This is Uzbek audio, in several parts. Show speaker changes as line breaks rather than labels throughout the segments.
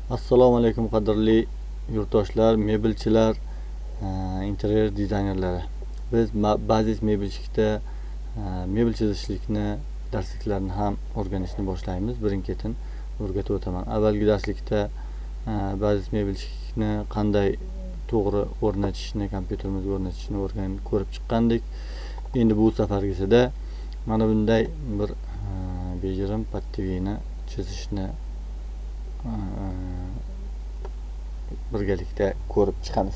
Assalomu alaykum qadrli yurtdoshlar, mebelchilar, interyer dizaynerlari. Biz bazis mebelchilikda mebel chizishlikni darsliklarini ham o'rganishni boshlaymiz. Birin-ketin o'rgatib o'taman. Avvalgi darslikda bazis mebelchilikni qanday to'g'ri o'rnatishni, kompyuterimizga o'rnatishni o'rganib ko'rib chiqqandik. Endi bu safargisida mana bunday bir bejirim pattivini chizishni birgalikda ko'rib chiqamiz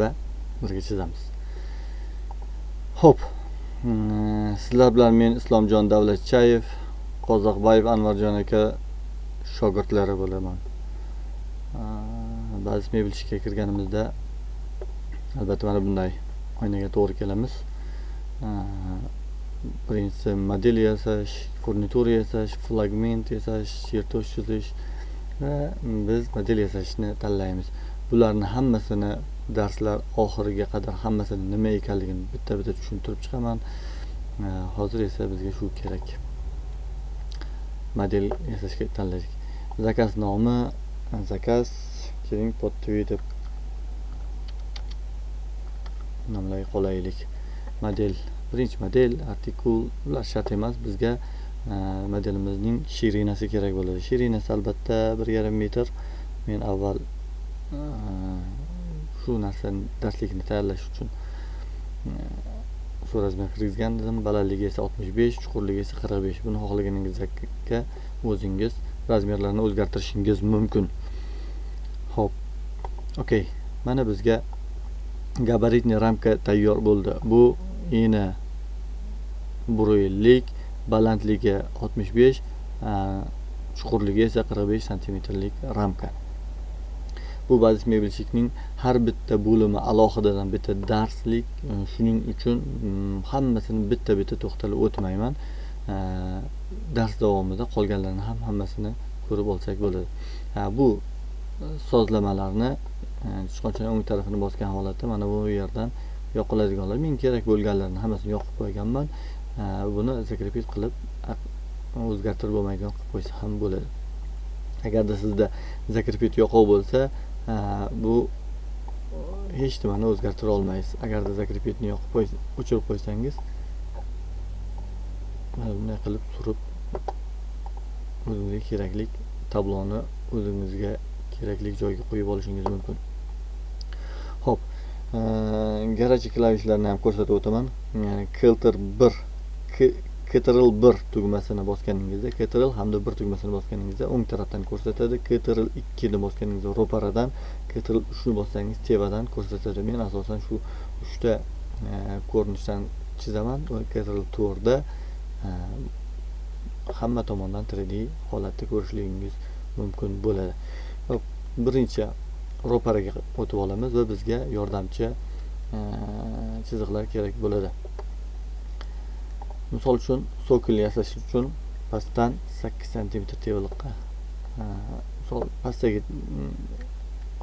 va birga chizamiz. Xo'p, sizlar bilan men Islomjon Davlatchayev, Qozoqbayev Anvarjon aka shogirdlari bo'laman. Ba'zi mebelchilikka kirganimizda albatta mana bunday oynaga to'g'ri kelamiz. Birinchisi model yasash, furnitura yasash, flagment yasash, chertosh chizish va biz model yasashni tanlaymiz. Bularni hammasini darslar oxiriga qadar hammasini nima ekanligini bitta-bitta tushuntirib chiqaman. Hozir esa bizga shu kerak. Model yasashga tanladik. Zakaz nomi, zakaz keling pod TV deb nomlay qolaylik. Model, birinchi model, artikul, ular shart emas, bizga modelimizning shirinasi kerak bo'ladi. Shirinasi albatta 1,5 metr. Men avval shu narsani darslikni tayyorlash uchun shu razmer kirgizgan edim. Balandligi esa 65, chuqurligi esa 45. Buni xohlaganingizga o'zingiz razmerlarni o'zgartirishingiz mumkin. Xo'p, okey. Mana bizga gabaritniy ramka tayyor bo'ldi. Bu eni 1,50, balandligi 65, chuqurligi esa 45 santimetrlik ramka. Bu bazis mebelchilikning har bitta bo'limi alohidadan bitta darslik. Shuning uchun hammasini bitta-bitta to'xtalib o'tmayman. Dars davomida qolganlarini ham hammasini ko'rib olsak bo'ladi. Bu sozlamalarni sichqonchaning o'ng tarafini bosgan holatda mana bu yerdan yoqiladiganlar, men kerak bo'lganlarini hammasini yoqib qo'yganman. Buni zakrepit qilib o'zgartirib bo'lmaydigan qilib qo'ysa ham bo'ladi. Agarda sizda zakrepit yoqov bo'lsa, bu hech nimani o'zgartira olmaysiz. Agarda zakrepitni yoqib o'chirib qo'ysangiz, mana bunday qilib surib o'zingizga kerakli tabloni o'zingizga kerakli joyga qo'yib olishingiz mumkin. Xo'p, garaj klavishlarini ham ko'rsatib o'taman. Ctrl 1, Ctrl 1 tugmasini bosganingizda, Ctrl hamda 1 tugmasini bosganingizda o'ng tarafdan ko'rsatadi. Ctrl 2 ni bosganingizda ro'paradan, Ctrl 3 ni bossangiz tevadan ko'rsatadi. Men asosan shu 3 ta ko'rinishdan chizaman. Ctrl 4 da hamma tomondan 3D holatda ko'rishligingiz mumkin bo'ladi. Xo'p, birinchi ro'paraga o'tib olamiz va bizga yordamchi chiziqlar kerak bo'ladi. Misol uchun sokol yasash uchun pastdan 8 santimetr tevaliqqa, misol pastdagi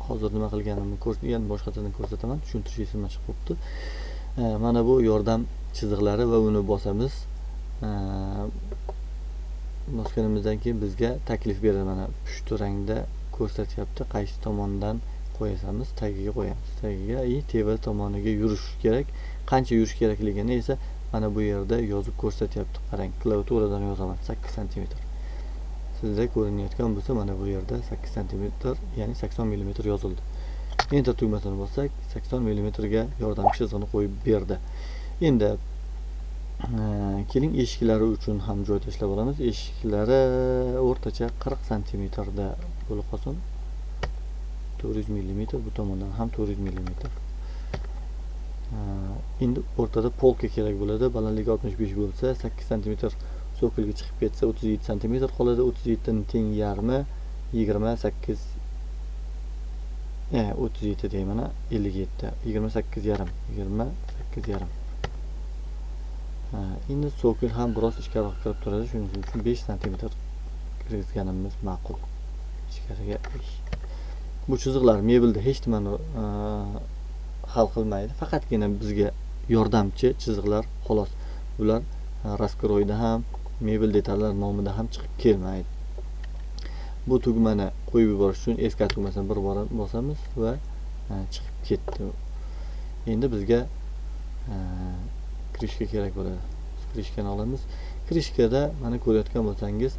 hozir nima qilganimni ko'rsatgan, boshqachadan ko'rsataman, tushuntirish esimdan chiqib qolibdi. Mana bu yordam chiziqlari va uni bosamiz. Bosganimizdan keyin bizga taklif beradi. Mana pushti rangda ko'rsatyapti, qaysi tomondan qo'yamiz, tagiga qo'yamiz. Tagiga i teva tomoniga yurish kerak. Qancha yurish kerakligini esa mana bu yerda yozib ko'rsatyapti. Qarang, klaviaturadan yozaman 8 santimetr. Sizda ko'rinayotgan bo'lsa, mana bu yerda 8 santimetr, ya'ni 80 millimetr yozildi. Enter tugmasini bossak, 80 millimetrga yordamchi chizig'ini qo'yib berdi. Endi keling eshiklari uchun ham joy tashlab olamiz. Eshiklari o'rtacha 40 santimetrda bo'lib qolsin. 400 millimetr, bu tomondan ham 400 millimetr. Endi o'rtada polka kerak bo'ladi. Balandligi 65 bo'lsa, 8 santimetr so'kilga chiqib ketsa 37 santimetr qoladi. 37 ning teng yarmi 28, 37 deyman, 57, 28,5, 28,5. Endi so'kil ham biroz ichkariroq kirib turadi. Shuning uchun 5 santimetr kirgizganimiz ma'qul. Ichkariga 5. Bu chiziqlar mebelda hech nimani hal qilmaydi. Faqatgina bizga yordamchi chiziqlar xolos. Bular raskroyda ham, mebel detallar nomida ham chiqib kelmaydi. Bu tugmani qo'yib yuborish uchun SK tugmasini bir bor bosamiz va chiqib ketdi. Endi bizga krishka kerak bo'ladi. Krishkani olamiz. Krishkada mana ko'rayotgan bo'lsangiz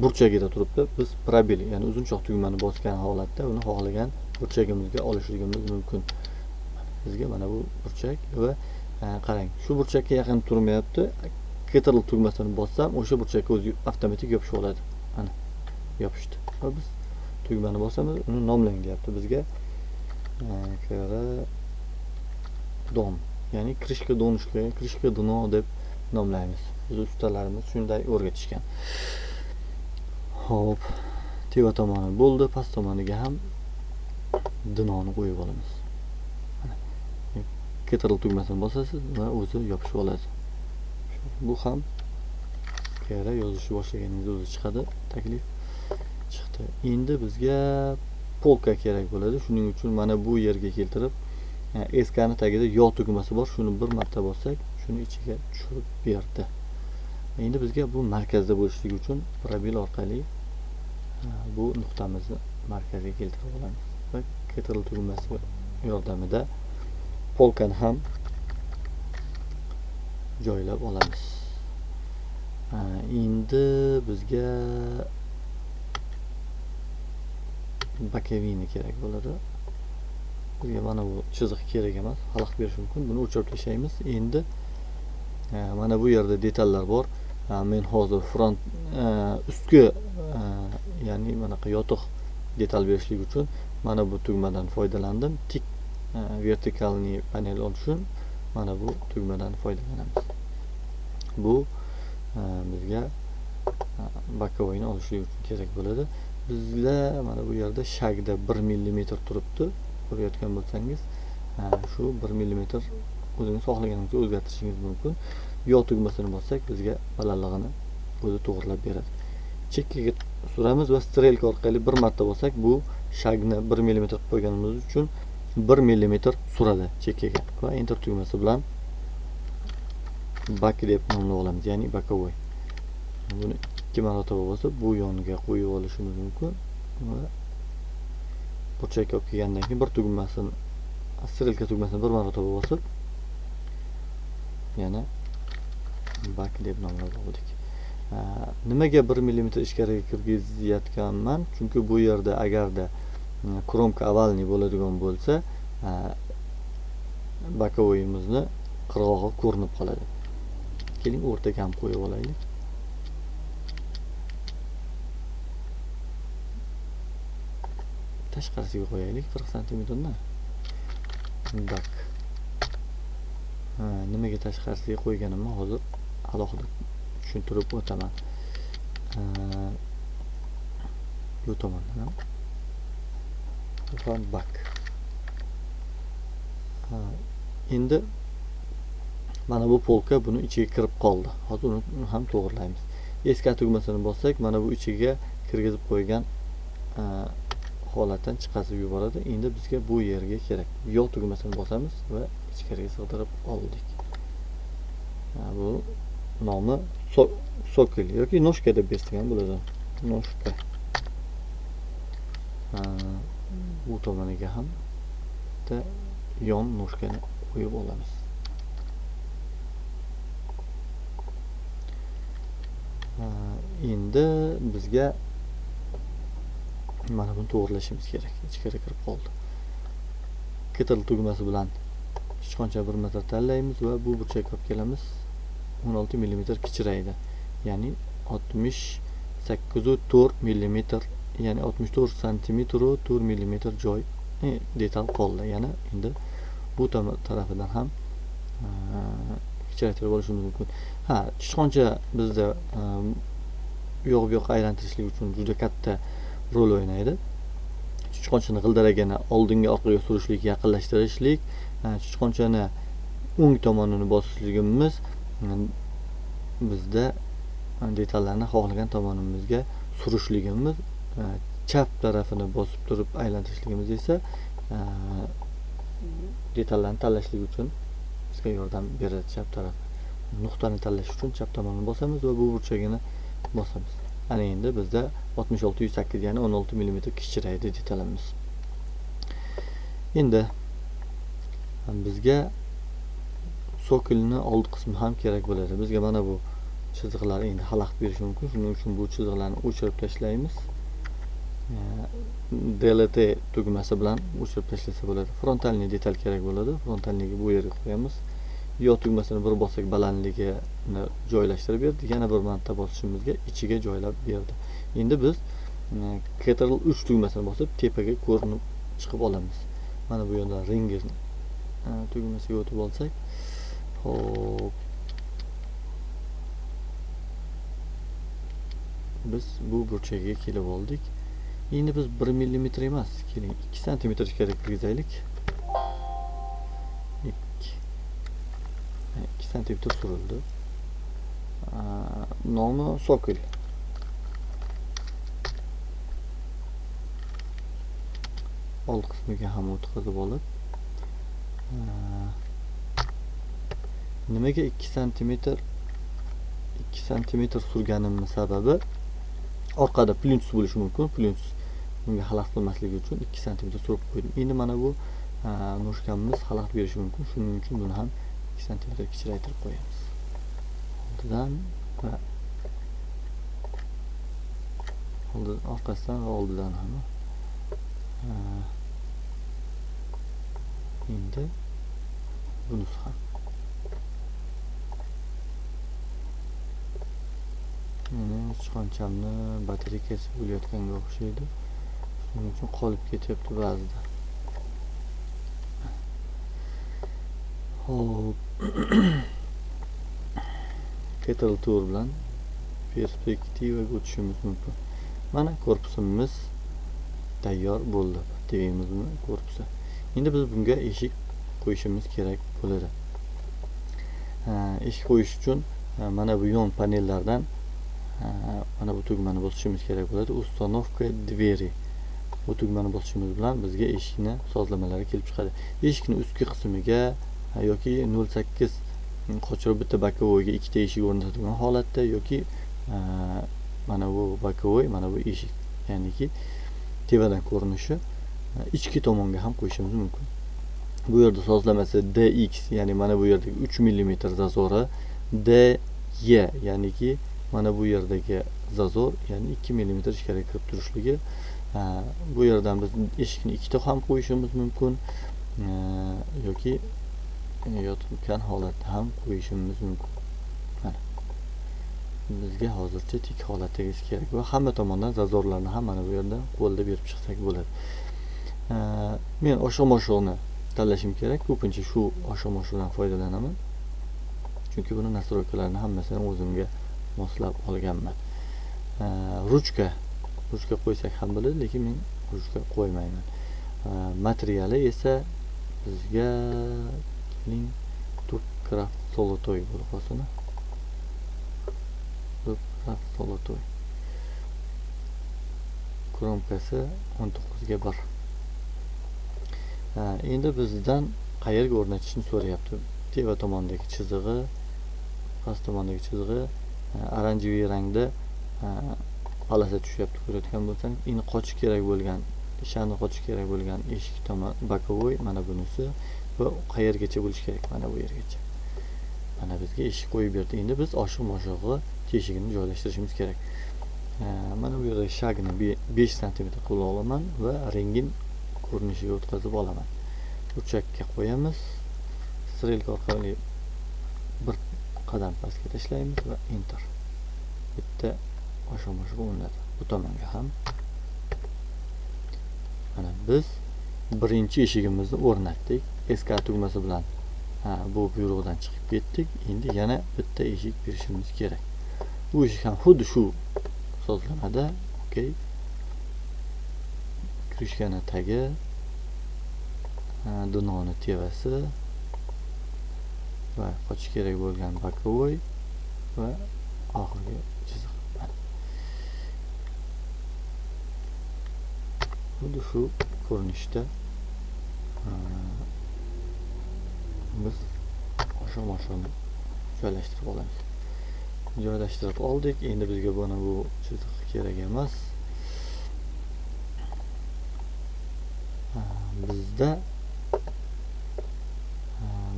burchagida turibdi. Biz probel, ya'ni uzunchoq tugmani bosgan holatda uni xohlagan burchagimizga olishligimiz mumkin. Bizga mana bu burchak va qarang, shu burchakka yaqin turmayapti. Ctrl tugmasini bossam, o'sha burchakka o'zi avtomatik yopishib oladi. Mana yopishdi. Va biz tugmani bosamiz, uni nomlang deyapti bizga. Don, ya'ni krishka donishka, krishka dno deb nomlaymiz. Biz ustalarimiz shunday o'rgatishgan. Xo'p, tepa tomoni bo'ldi, past tomoniga ham dnoni qo'yib olamiz. Mana Ctrl tugmasini bosasiz va o'zi yopishib oladi. Bu ham kera yozishni boshlaganingizda o'zi chiqadi, taklif chiqdi. Endi bizga polka kerak bo'ladi. Shuning uchun mana bu yerga keltirib, SK ni tagida yo tugmasi bor, shuni bir marta bossak, shuni ichiga tushirib berdi. Endi bizga bu markazda bo'lishligi uchun probel orqali bu nuqtamizni markazga keltirib olamiz va Ctrl tugmasi yordamida polkani ham joylab olamiz. Endi bizga bakovini kerak bo'ladi. Bizga mana bu chiziq kerak emas, xalaqit berishi mumkin. Buni o'chirib tashlaymiz. Endi mana bu yerda detallar bor. Men hozir front ustki, ya'ni manaqa yotiq detal berishlik uchun mana bu tugmadan foydalandim. Tik vertikalniy panel olish uchun mana bu tugmadan foydalanamiz. Bu bizga bakovoyni olishlik uchun kerak bo'ladi. Bizda mana bu yerda shagda 1 millimetr turibdi. Ko'rayotgan bo'lsangiz, shu 1 millimetr o'zingiz xohlaganingizcha o'zgartirishingiz mumkin. Yo tugmasini bossak, bizga balandligini o'zi to'g'rilab beradi. Chekkaga suramiz va strelka orqali bir marta bossak, bu shagni 1 millimetr qilib qo'yganimiz uchun 1 millimetr suradi chekkaga va enter tugmasi bilan bak deb nomlab olamiz, ya'ni bakovoy. Buni 2 marotaba bosib bu yoniga qo'yib olishimiz mumkin va burchakka olib kelgandan keyin bir tugmasini, strelka tugmasini bir marotaba bosib yana bak deb nomlab oldik. Nimaga 1 millimetr ichkariga kirgizayotganman? Chunki bu yerda agarda kromka ovalniy bo'ladigan bo'lsa, bakovoyimizni qirg'og'i ko'rinib qoladi. Keling, o'rtaga ham qo'yib olaylik. Tashqarisiga qo'yaylik 40 santimetrni. Bak. Nimaga tashqarisiga qo'yganimni hozir alohida tushuntirib o'taman. Bu tomondan ham. Bu ham bak. Endi mana bu polka buni ichiga kirib qoldi. Hozir uni ham to'g'rilaymiz. SK tugmasini bossak, mana bu ichiga kirgizib qo'ygan holatdan chiqazib yuboradi. Endi bizga bu yerga kerak. Yo tugmasini bosamiz va ichkariga sig'dirib oldik. Bu nomi sokil yoki noshka deb bersak ham bo'ladi. Noshka. Bu tomoniga ham bitta yon noshkani qo'yib olamiz. Endi bizga mana buni to'g'rilashimiz kerak. Ichkari kirib qoldi. Ctrl tugmasi bilan sichqoncha bir marta tanlaymiz va bu burchakka olib kelamiz. 16 millimetr kichraydi. Ya'ni 68,4 millimetr, ya'ni 64 santimetr 4 millimetr joy detal qoldi. Yana endi bu tarafidan ham kichraytirib olishimiz mumkin. Ha, sichqoncha bizda u yoq bu yoqqa aylantirishlik uchun juda katta rol o'ynaydi. Sichqonchani g'ildiragini oldinga orqaga surishlik, yaqinlashtirishlik, sichqonchani o'ng tomonini bosishligimiz bizda detallarni xohlagan tomonimizga surishligimiz, chap tarafini bosib turib aylantirishligimiz esa detallarni tanlashlik uchun bizga yordam beradi. Chap taraf nuqtani tanlash uchun chap tomonini bosamiz va bu burchagini bosamiz. Ana endi bizda 66,8, ya'ni 16 mm kichraydi detalimiz. Endi bizga sokolni old qismi ham kerak bo'ladi. Bizga mana bu chiziqlar endi xalaqit berishi mumkin. Shuning uchun bu chiziqlarni o'chirib tashlaymiz. Delete tugmasi bilan o'chirib tashlasa bo'ladi. Frontalniy detal kerak bo'ladi. Frontalniyni bu yerga qo'yamiz. Yo tugmasini bir bossak balandligini joylashtirib berdi. Yana bir marta bosishimizga ichiga joylab berdi. Endi biz Ctrl 3 tugmasini bosib tepaga ko'rinib chiqib olamiz. Mana bu yerdan ringer tugmasiga o'tib olsak, xo'p, biz bu burchagiga kelib oldik. Endi biz 1 mm emas, keling 2 cm ichkari kirgizaylik. 2 cm surildi. Nomi sokol. Old qismiga ham o'tkazib olib, nimaga 2 cm surganimning sababi orqada plintus bo'lishi mumkin. Plintus bunga xalaqit qilmasligi uchun 2 cm surib qo'ydim. Endi mana bu noshkamiz xalaqit berishi mumkin. Shuning uchun buni ham 2 cm kichraytirib qo'yamiz. Oldidan va orqasidan va oldidan ham. Endi bunisi ham. Meni sichqonchamni batareykasi o'layotganga o'xshaydi. Shuning uchun qolib ketyapti ba'zida. Xo'p. Ctrl to'rt bilan perspektivaga o'tishimiz mumkin. Mana korpusimiz tayyor bo'ldi. TVmizning korpusi. Endi biz bunga eshik qo'yishimiz kerak bo'ladi. Eshik qo'yish uchun mana bu yon panellardan mana bu tugmani bosishimiz kerak bo'ladi. Установка двери. Bu tugmani bosishimiz bilan bizga eshikni sozlamalari kelib chiqadi. Eshikni ustki qismiga yoki 0.8 qochirib bitta bokovoyga ikkita eshik o'rnatilgan holatda yoki mana bu bokovoy, mana bu eshik, ya'niki tevadan ko'rinishi ichki tomonga ham qo'yishimiz mumkin. Bu yerda sozlamasi DX, ya'ni mana bu yerdagi 3 mm zazori, DY, ya'niki mana bu yerdagi zazor, ya'ni 2 mm ichkariga kirib turishligi. Bu yerdan biz eshikni ikkita ham qo'yishimiz mumkin yoki yotgan holatda ham qo'yishimiz mumkin. Mana bizga hozircha tik holatdagisi kerak va hamma tomondan zazorlarni ham mana bu yerdan qo'lda berib chiqsak bo'ladi. Men oshiq-moshiqni tanlashim kerak. Ko'pincha shu oshiq-moshiqdan foydalanaman. Chunki buni nastroykalarni hammasini o'zimga moslab olganman. Ruchka qo'ysak ham bo'ladi, lekin men ruchka qo'ymayman. Materiali esa bizga Tubcraft Solotoy bo'lib qolsin. Tubcraft Solotoy. Kromkasi 19:1. Endi bizdan qayerga o'rnatishni so'rayapti. Teva tomondagi chizig'i, past tomondagi chizig'i oranjeviy rangda palasa tushyapti, ko'rayotgan bo'lsangiz. Endi qochish kerak bo'lgan, ishani qochish kerak bo'lgan eshik tomon bokovoy mana bunisi va qayergacha bo'lish kerak? Mana bu yergacha. Mana bizga eshik qo'yib berdi. Endi biz oshiq-moshig'i teshigini joylashtirishimiz kerak. Mana bu yerda shagni 5 cm qilib olaman va rengin ko'rinishiga o'tkazib olaman. Burchakka qo'yamiz. Strelka orqali bir qadam pastga tashlaymiz va enter. Bitta oshiq-moshig'i o'rnadi. Bu tomonga ham. Mana biz birinchi eshigimizni o'rnatdik. SK tugmasi bilan bu buyruqdan chiqib ketdik. Endi yana bitta eshik berishimiz kerak. Bu eshik ham xuddi shu sozlamada. Okey. Krishkani tagi, dunoni tevasi va qochish kerak bo'lgan bokovoy va oxirgi chiziq. Xuddi shu ko'rinishda biz oshiq-moshiqni joylashtirib olamiz. Joylashtirib oldik. Endi bizga buni bu chiziq kerak emas. Bizda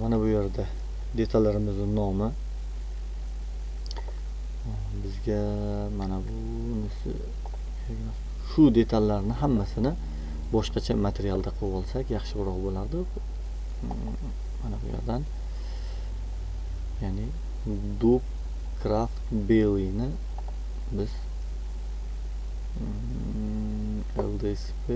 mana bu yerda detallarimizning nomi, bizga mana bunisi, shu detallarni hammasini boshqacha materialda qilib olsak yaxshiroq bo'lardi. Mana bu yerdan, ya'ni dub craft bellyni biz LDSP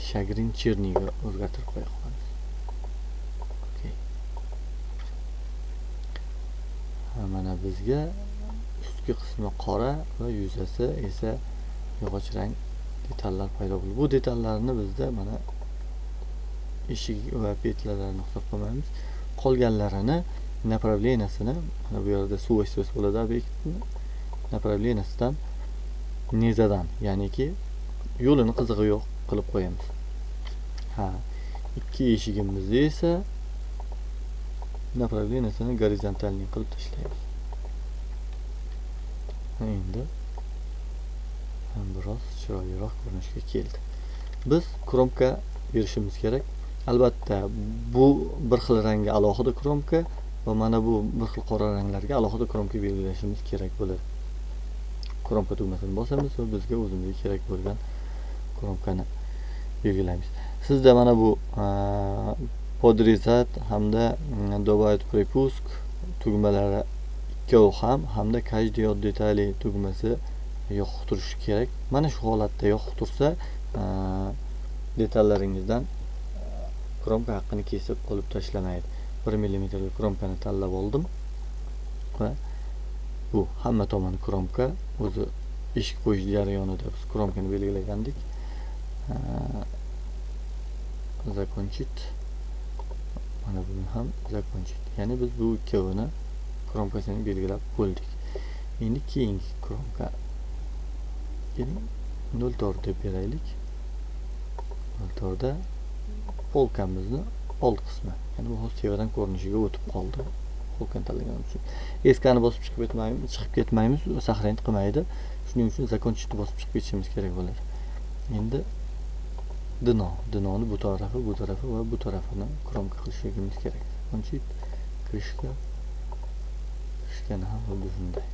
Shagrin Cherniga o'zgartirib qo'ya qolamiz. Okey. Mana bizga ustki qismi qora va yuzasi esa yog'och rang detallar paydo bo'ldi. Bu detallarni bizda mana eshik va petlalarni hisob qilmaymiz. Qolganlarini направлениясini mana bu yerda свойствоsi bo'ladi obyektni направленияsidan nezadan, ya'niki yo'lini qizig'i yo'q qilib qo'yamiz. Ha, ikki eshigimizni esa направлениясini gorizontalniy qilib tashlaymiz. Endi biroz chiroyliroq ko'rinishga keldi. Biz kromka berishimiz kerak. Albatta bu bir xil rangga alohida kromka va mana bu bir xil qora ranglarga alohida kromka belgilashimiz kerak bo'ladi. Kromka tugmasini bosamiz va bizga o'zimizga kerak bo'lgan kromkani belgilaymiz. Sizda mana bu poдрезать hamda добавить припуск tugmalari ikkovi ham hamda каждый от детали tugmasi yoqiq turishi kerak. Mana shu holatda yoqiq tursa detallaringizdan kromka haqqini kesib olib tashlamaydi. 1 millimetrlik kromkani tanlab oldim va bu hamma tomoni kromka. O'zi eshik qo'yish jarayonida biz kromkani belgilagandik. Закончить. Mana buni ham закончить. Ya'ni biz bu ikkovini kromkasini belgilab bo'ldik. Endi keyingi kromka 0.4 deb beraylik. 0.4 da polkamizni old qismi, ya'ni bu hozir tevadan ko'rinishiga o'tib qoldi. Polkani tanlaganim uchun eskani bosib chiqib ketmaymiz, saqlanib qilmaydi. Shuning uchun закончить bosib chiqib ketishimiz kerak bo'ladi. Endi dinoni bu tarafi, bu tarafi va bu tarafini kromka qilishimiz kerak. Закончить, krishka, krishkani ham xuddi shunday.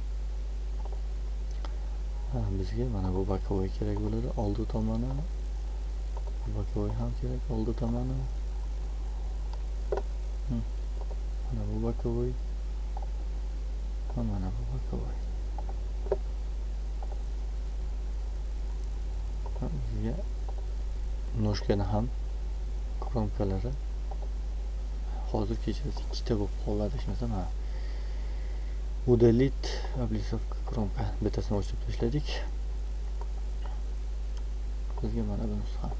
Bizga mana bu боковой kerak bo'ladi, oldi tomoni, боковой ham kerak, oldi tomoni. Mana bu боковой va mana bu боковой. Bizga noshkani ham kromkalari hozir kechasi ikkita bo'lib qoldi adashmasam. Ha, удалить облицовка kromka bittasini o'chirib tashladik. Bizga mana bunisi ham.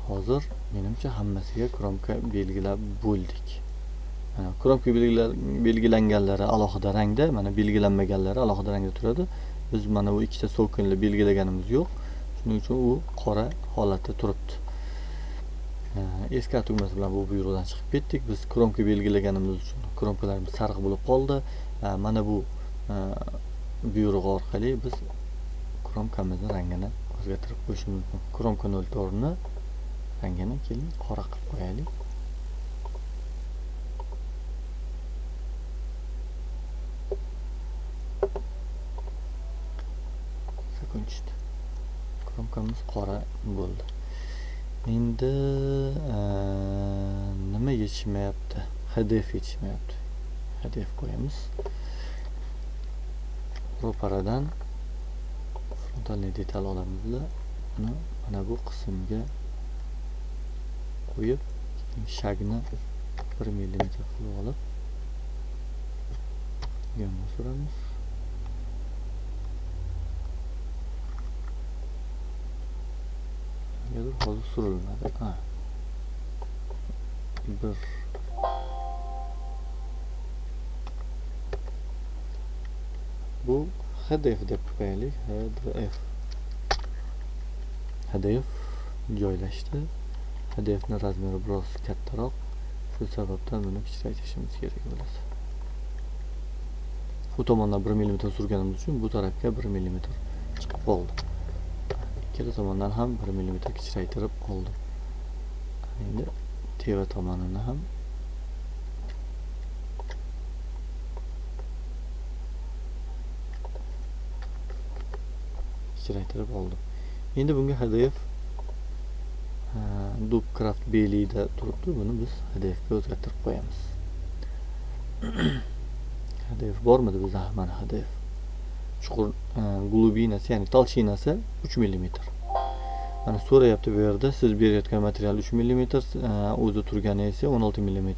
Hozir menimcha hammasiga kromka belgilab bo'ldik. Mana kromka belgilanganlari alohida rangda, mana belgilanmaganlari alohida rangda turadi. Biz mana bu ikkita sokinni belgilaganimiz yo'q. Shuning uchun u qora holatda turibdi. SK tugmasi bilan bu buyruqdan chiqib ketdik. Biz kromka belgilaganimiz uchun kromkalarimiz sariq bo'lib qoldi. Mana bu buyruq orqali biz kromkamizni rangini o'zgartirib qo'yishimiz mumkin. Kromka 0.4 ni rangini keling qora qilib qo'yaylik. Закончить. Kromkamiz qora bo'ldi. Endi nima yetishmayapti? HDF yetishmayapti. HDF qo'yamiz. Ro'paradan frontalniy detal olamizda uni mana bu qismga qo'yib, shagni 1 millimetr qilib olib yonga suramiz. Negadir hozir surilmadi. Ha. 1 Bu HDF deb qo'yaylik. HDF. HDF joylashdi. HDFni razmeri biroz kattaroq, shu sababdan buni kichraytirishimiz kerak bo'ladi. U tomondan 1 mm surganimiz uchun bu tarafga 1 mm chiqib qoldi. Ikkala tomondan ham 1 mm kichraytirib oldim. Endi teva tomonini ham kichraytirib oldim. Endi bunga HDF Dubcraft belida turibdi. Buni biz HDF ga o'zgartirib qo'yamiz. HDF bormidi bizda? Mana HDF. Chuqur glubinasi, ya'ni tolchinasi 3 mm. Mana so'rayapti bu yerda, siz berayotgan material 3 mm, o'zi turgani esa 16 mm.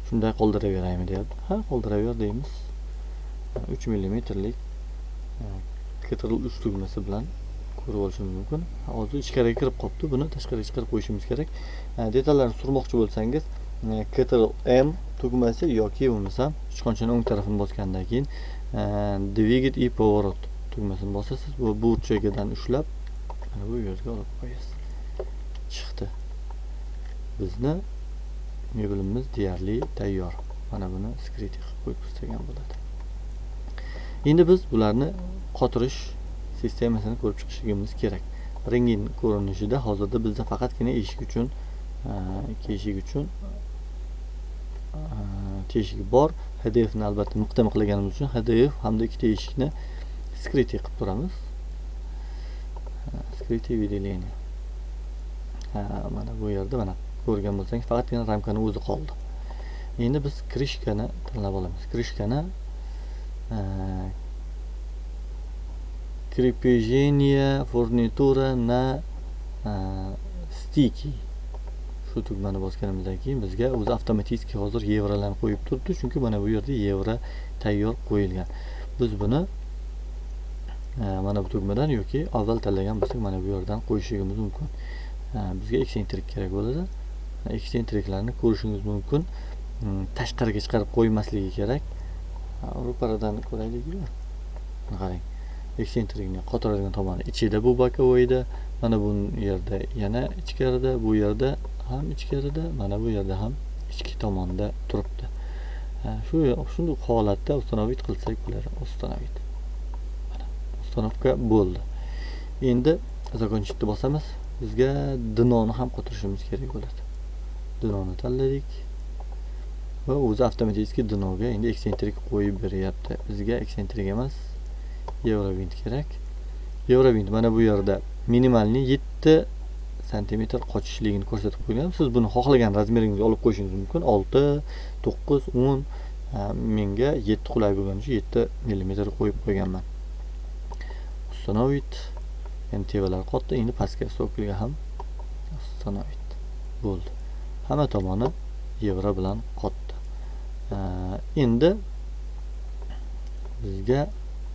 Shunday qoldiraveraymi deyapti. Ha, qoldiraver deymiz. 3 mmlik Ctrl 3 tugmasi bilan ko'rib olishimiz mumkin. Hozir ichkariga kirib qolibdi. Buni tashqariga chiqarib qo'yishimiz kerak. Detallarni surmoqchi bo'lsangiz, Ctrl M tugmasi yoki bo'lmasa sichqonchani o'ng tarafini bosgandan keyin Двигать и поворот tugmasini bosasiz va burchagidan ushlab mana bu yerga olib qo'yasiz. Chiqdi. Bizni mebelimiz deyarli tayyor. Mana buni skriti qilib qo'yib qo'ysak ham bo'ladi. Endi biz bularni qotirish sistemasini ko'rib chiqishimiz kerak. Rengin ko'rinishida hozirda bizda faqatgina eshik uchun, ikki eshik uchun teshigi bor. HDF ni albatta miqdam qilganimiz uchun HDF hamda ikkita eshikni skriti qilib turamiz. Skriti выделение. Mana bu yerda mana ko'rgan bo'lsangiz faqatgina ramkani o'zi qoldi. Endi biz krishkani tanlab olamiz. Krishkani крепежение фурнитура на стики shu tugmani bosganimizdan keyin bizga o'zi avtomatik hozir yevrolarni qo'yib turibdi, chunki mana bu yerda yevro tayyor qo'yilgan. Biz buni mana bu tugmadan yoki avval tanlagan bo'lsak mana bu yerdan qo'yishimiz mumkin. Bizga eksentrik kerak bo'ladi. Eksentriklarni ko'rishingiz mumkin. Tashqariga chiqarib qo'ymasligi kerak. Ro'paradan ko'raylikmi? Qarang. Eksentrikni qotiradigan tomoni ichida, bu bokovoyda, mana bu yerda yana ichkarida, bu yerda ham ichkarida, mana bu yerda ham ichki tomonda turibdi. Shunday holatda ustanovit qilsak bo'ladi. Ustanovit. Mana ustanovka bo'ldi. Endi закончить bosamiz. Bizga dinoni ham qotirishimiz kerak bo'ladi. Dinoni tanladik va o'zi avtomatik dinoga endi eksentrik qo'yib beryapti. Bizga eksentrik emas, Yevrovint kerak. Yevrovint mana bu yerda minimalni 7 santimetr qochishligini ko'rsatib qo'ygan. Siz buni xohlagan razmeringizga olib qo'yishingiz mumkin. 6, 9, 10. Menga 7 qulay bo'lgani uchun 7 millimetr qo'yib qo'yganman. Ustanovit. Endi tevalar qotdi. Endi pastga stokilga ham ustanovit bo'ldi. Hamma tomoni yevro bilan qotdi. Endi bizga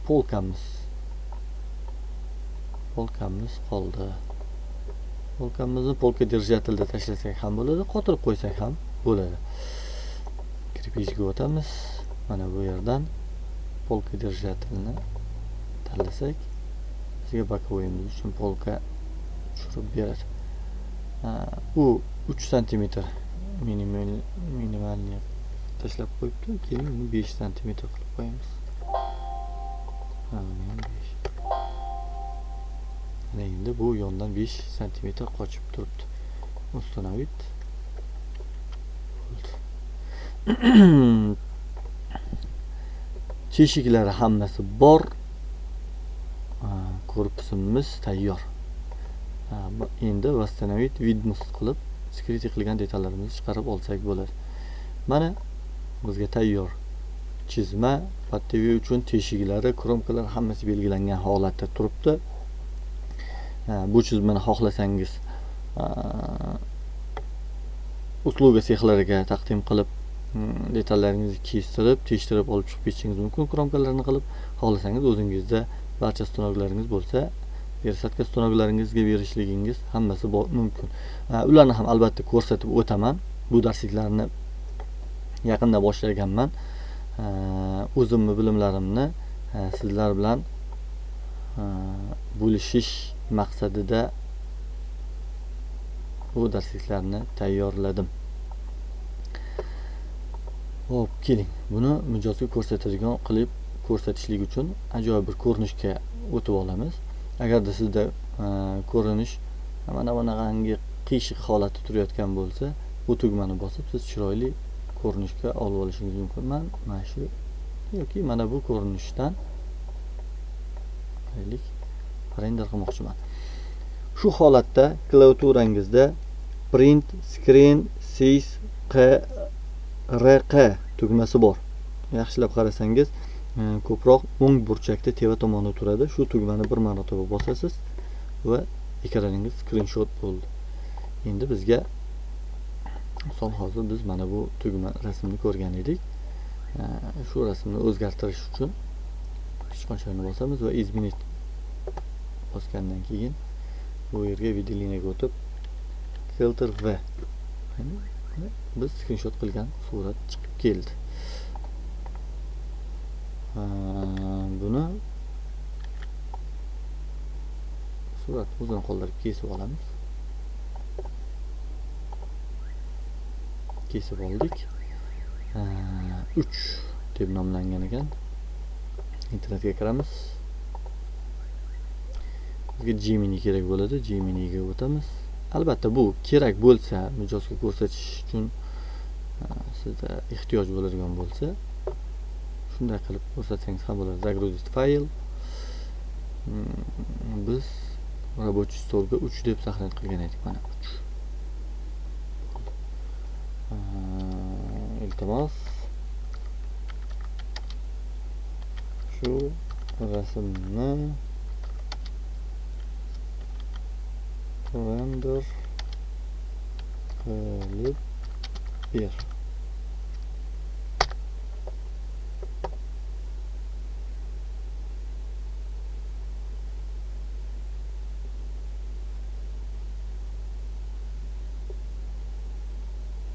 polkamiz qoldi. Polkamizni polka держателda tashlasak ham bo'ladi, qotirib qo'ysak ham bo'ladi. Kirpijga o'tamiz. Mana bu yerdan polka держателni tanlasak, bizga bokovoyimiz uchun polka tushirib beradi. U 3 santimetr minimalni tashlab qo'yibdi. Keyin uni 5 santimetr qilib qo'yamiz. Mana endi bu yondan 5 santimetr qochib turibdi. Ustanovit bo'ldi. Teshiklari hammasi bor. Korpusimiz tayyor. Endi восстановить видимость qilib skriti qilgan detallarimizni chiqarib olsak bo'ladi. Mana bizga tayyor chizma, TV uchun teshiklari, kromkalar hammasi belgilangan holatda turibdi. Bu chizmani xohlasangiz usluga sexlariga taqdim qilib detallaringizni kestirib, teshtirib olib chiqib ketishingiz mumkin, kromkalarni qilib. Xohlasangiz o'zingizda barcha stanoklaringiz bo'lsa, пересадка stanoklaringizga berishligingiz hammasi mumkin. Ularni ham albatta ko'rsatib o'taman. Bu darsliklarni yaqinda boshlaganman. O'zimni bilimlarimni sizlar bilan bo'lishish maqsadida bu darsliklarni tayyorladim. Xo'p, keling. Buni mijozga ko'rsatadigan qilib ko'rsatishlik uchun ajoyib bir ko'rinishga o'tib olamiz. Agarda sizda ko'rinish mana bunaqangi qiyshiq holatda turayotgan bo'lsa, bu tugmani bosib siz chiroyli ko'rinishga olib olishingiz mumkin. Men mana shu yoki mana bu ko'rinishdan aylik render qilmoqchiman. Shu holatda klaviaturangizda print screen 6 Q R Q tugmasi bor. Yaxshilab qarasangiz, ko'proq o'ng burchakda tepa tomonda turadi. Shu tugmani bir marotaba bosasiz va ekraningiz screenshot bo'ldi. Endi bizga misol hozir biz mana bu tugma rasmni ko'rgan edik. Shu rasmni o'zgartirish uchun sichqonchani bosamiz va изменить bosgandan keyin bu yerga выделениеga o'tib Ctrl V. Biz screenshot qilgan surat chiqib keldi. Buni surat o'zini qoldirib kesib olamiz. Kesib oldik. 3 deb nomlangan ekan. Internetga kiramiz. Bizga Gemini kerak bo'ladi. Geminiga o'tamiz. Albatta bu kerak bo'lsa, mijozga ko'rsatish uchun sizda ehtiyoj bo'ladigan bo'lsa, shunday qilib ko'rsatsangiz ham bo'ladi. Загрузить fayl. Biz рабочий stolga 3 deb saqlanib qilgan edik. Mana 3. Iltimos, shu rasmni render qilib ber.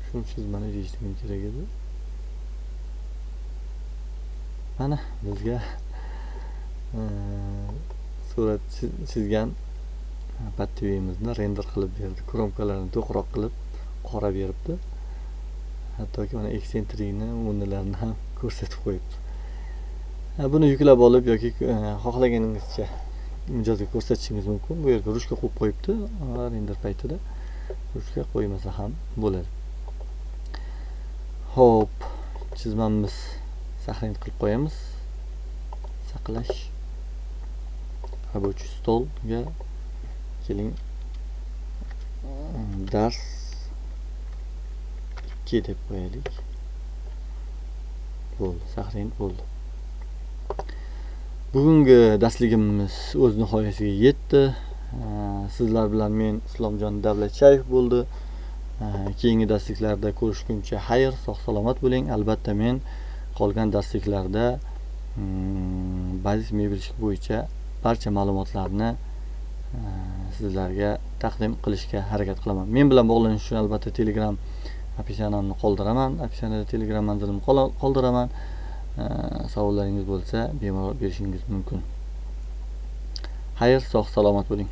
Shu chizmani deyishim kerak edi. Mana bizga surat chizgan pattivimizni render qilib berdi. Kromkalarini to'qroq qilib qora beribdi. Hattoki mana eksentrikni, o'rnilarini ham ko'rsatib qo'yibdi. Buni yuklab olib yoki xohlaganingizcha mijozga ko'rsatishingiz mumkin. Bu yerga ruchka qo'yib qo'yibdi. Render paytida ruchka qo'ymasa ham bo'ladi. Xo'p, chizmamiz saqlanib qilib qo'yamiz. Saqlash рабочий stolga keling, dars 2 deb qo'yaylik. Bo'ldi, saqlanib bo'ldi. Bugungi darsligimiz o'z nihoyasiga yetdi. Sizlar bilan men Islomjon Davlatshayev bo'ldi. Keyingi darsliklarda ko'rishguncha xayr, sog' salomat bo'ling. Albatta men qolgan darsliklarda bazis mebelchilik bo'yicha barcha ma'lumotlarni sizlarga taqdim qilishga harakat qilaman. Men bilan bog'lanish uchun albatta Telegram описаниямni qoldiraman. Описаниеda Telegram manzilimni qoldiraman. Savollaringiz bo'lsa bemalol berishingiz mumkin. Xayr, sog' salomat bo'ling.